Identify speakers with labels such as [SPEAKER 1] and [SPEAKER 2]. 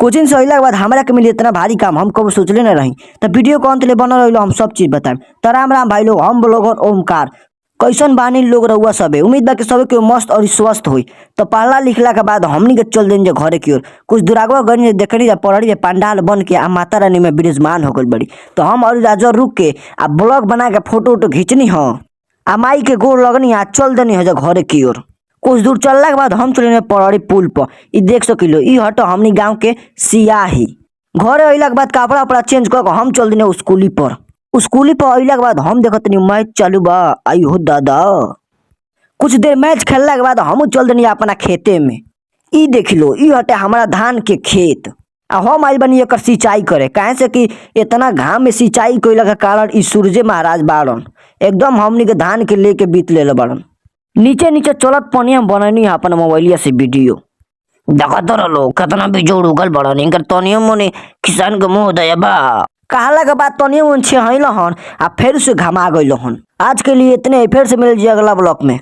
[SPEAKER 1] Coaching से अइला के बाद हमरा के मिली इतना भारी काम, हम कबो सोचले न रही। तो वीडियो के अंत ले बनल रहिलो, हम सब चीज बताएम। तो राम राम भाई लोग, हम ब्लॉगर ओमकार। कैसन बानी लोग रउआ सबे? उम्मीद बा कि सबे केहू मस्त और स्वस्थ होई। तो पढ़ला लिखला के बाद हमनी के चल देनी जा घरे की ओर। कुछ दूर आगवा गनी देखनी जा पढ़ी जा पंडाल बन के आ माता रानी में विराजमान हो गइल बड़ी। तो हम और राजा रुक के आ ब्लॉग बना के फोटो उटो घिंचनी ह आ माई के गोर लगनी आ चल देनी ह जा घरे की ओर। कुछ दूर चलला के बाद हम चलनी पड़री पुल पर। इ देख सकिलो, इ हट हमनी गांव के सियाही। घरे अइला के बाद कपड़ा उपड़ा चेंज कर के हम चल देनी स्कूली पर। स्कूली पर अइला के बाद हम देखतनी मैच चालू बा। आई हो दादा। कुछ देर मैच खेलला के बाद हमहू चल देनी अपना खेते में। इ देखिलो, इ हटे हमरा धान के खेत आ हम आइल बानी एकर सिंचाई करे, काहे से कि इतना घाम में सिंचाई कइला के कारण इ सूरजे महाराज बाड़न, एकदम हमनी के धान के लेके बीत लेले बाड़न। नीचे नीचे चलत पनिया में बनैनी है अपन मोबाइलिया से वीडियो।
[SPEAKER 2] देखत रहो केतना बिजोड़ उगल बड़न, इनकर तनियो मनी किसान के मुंह दया बा।
[SPEAKER 1] कहला के बाद तनियो मन छेहैल हन आ फेर से घमा गइल हन। आज के लिए इतने ही, फिर से मिल जी अगला ब्लॉग में।